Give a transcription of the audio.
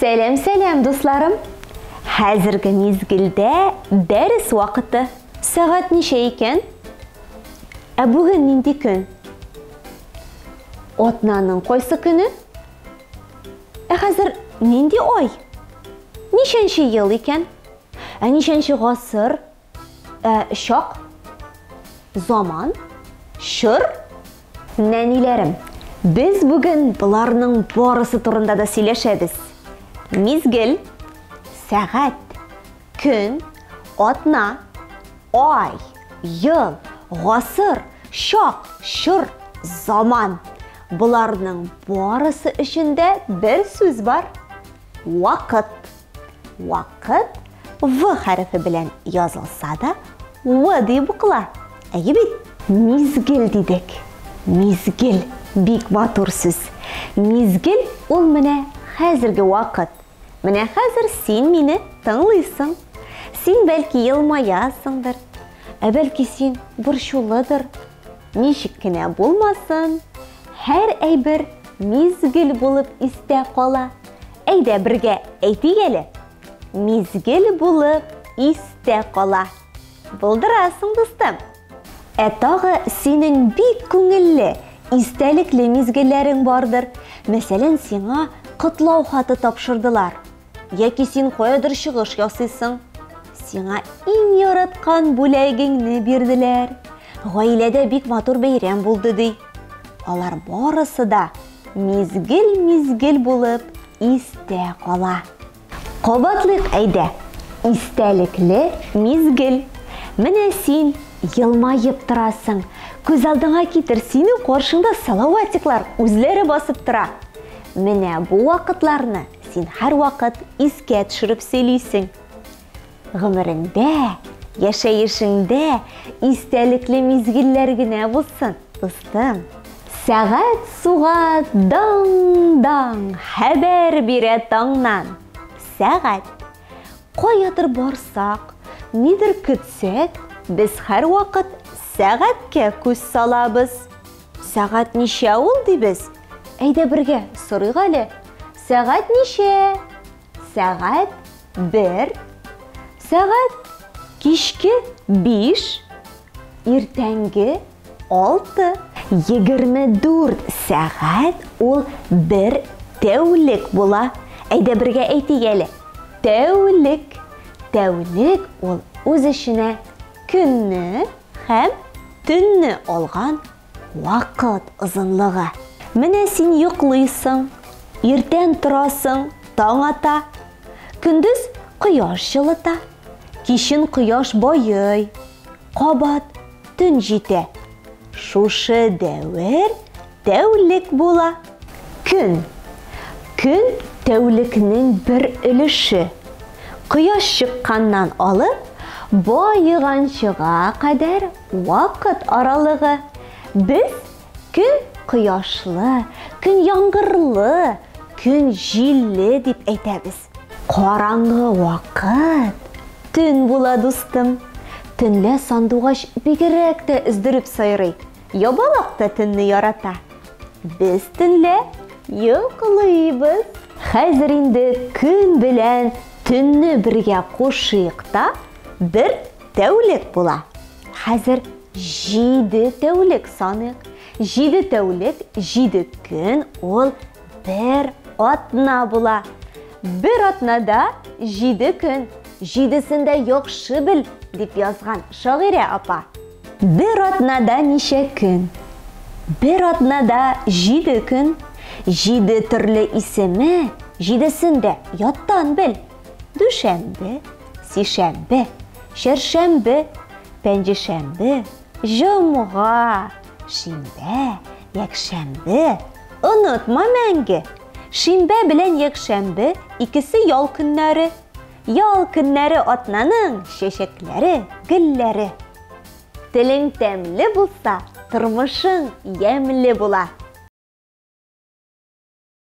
Сәлам, сәлам, дусларым! Хәзерге мизгелдә дәрес вакыты. Сәгать ничә икән? Ә бүген нинди көн? Атнаның кайсы көне? Ә хәзер нинди ай? Ничәнче ел икән? Ә ничәнче гасыр? Ә чак? Заман? Чор? Нәниләрем, без бүген боларның барысы турында да сөйләшәбез. Мизгел, сәгать, көн, атна, ай, ел, гасыр, чак, чор, заман. Боларның барысы өчен дә бер сүз бар. Вакыт. Вакыт В хәрефе белән язылса да, В дип укыла. Әйе бит? Мизгел дидек. Мизгел бик матур сүз. Мизгел ул менә хәзерге вакыт. Менә хәзер син мине тыңлыйсың. Син бәлки елмаясыңдыр, ә бәлки син борчулыдыр. Ничек кенә булмасын, һәр әйбер мизгел булып истә кала. Әйдә бергә әйтик әле. Мизгел булып истә кала. Булдырасың, дустым. Ә тагы синең бик күңелле, истәлекле мизгелләрең бардыр. Мәсәлән, сиңа котлау хаты тапшырдылар. Яки син каядыр чыгыш ясыйсың. Сиңа иң яраткан бүләгеңне бирделәр. Гаиләдә бик матур бәйрәм булды ди. Алар барысы да мизгел-мизгел булып истә кала. Кабатлыйк әйдә. Истәлекле мизгел. Менә син елмаеп торасың. Күз алдыңа китер, синең каршыңда салаватиклар үзләре басып тора. Менә бу вакытларны син һәрвакыт искә төшереп сөйлисең. Гомереңдә, яшәешеңдә истәлекле мизгелләр генә булсын, дустым. Сәгать суга даң-даң, хәбәр бирә таңнан. Сәгать. Каядыр барсак, нидер көтсәк, без һәрвакыт сәгатькә күз салабыз. Сәгать ничә ул, дибез. Әйдә бергә сорыйк әле. Сәгать ничә? Сәгать 1. Сәгать кичке 5. Иртәнге 6. 24 сәгать ул бер тәүлек була. Әйдә бергә әйтик әле. Тәүлек. Тәүлек ул үз эченә көнне һәм төнне алган вакыт озынлыгы. Менә син йоклыйсың, иртән торасың, таң ата. Көндез кояш җылыта, кичен кояш байый. Кабат төн җитә. Шушы дәвер тәүлек була. Көн. Көн тәүлекнең бер өлеше. Кояш чыкканнан алып, баеганчыга кадәр вакыт аралыгы. Без көн кояшлы, көн яңгырлы, көн җилле дип әйтәбез. Караңгы вакыт төн була, дустым. Төнлә сандугач бигрәк тә өздереп сайрый. Ябалак та төнне ярата. Без төнлә йоклыйбыз. Хәзер инде көн белән төнне бергә кушыйк та, бер тәүлек була. Хәзер 7 тәүлек саныйк. 7 тәүлек, 7 көн ул бер атна була. Бер атнада 7 көн. Җидесен дә яхшы бел, дип язган шагыйрә апа. Бер атнада ничә көн? Бер атнада 7 көн. 7 төрле исеме, җидесен дә яттан бел. Дүшәмбе, сишәмбе, чәршәмбе, пәнҗешәмбе, җомга, шимбә, якшәмбе. Онытма мәңге. Шимбә белән якшәмбе икесе ял көннәре. Ял көннәре атнаның чәчәкләре, гөлләре. Телең тәмле булса, тормышың ямьле була.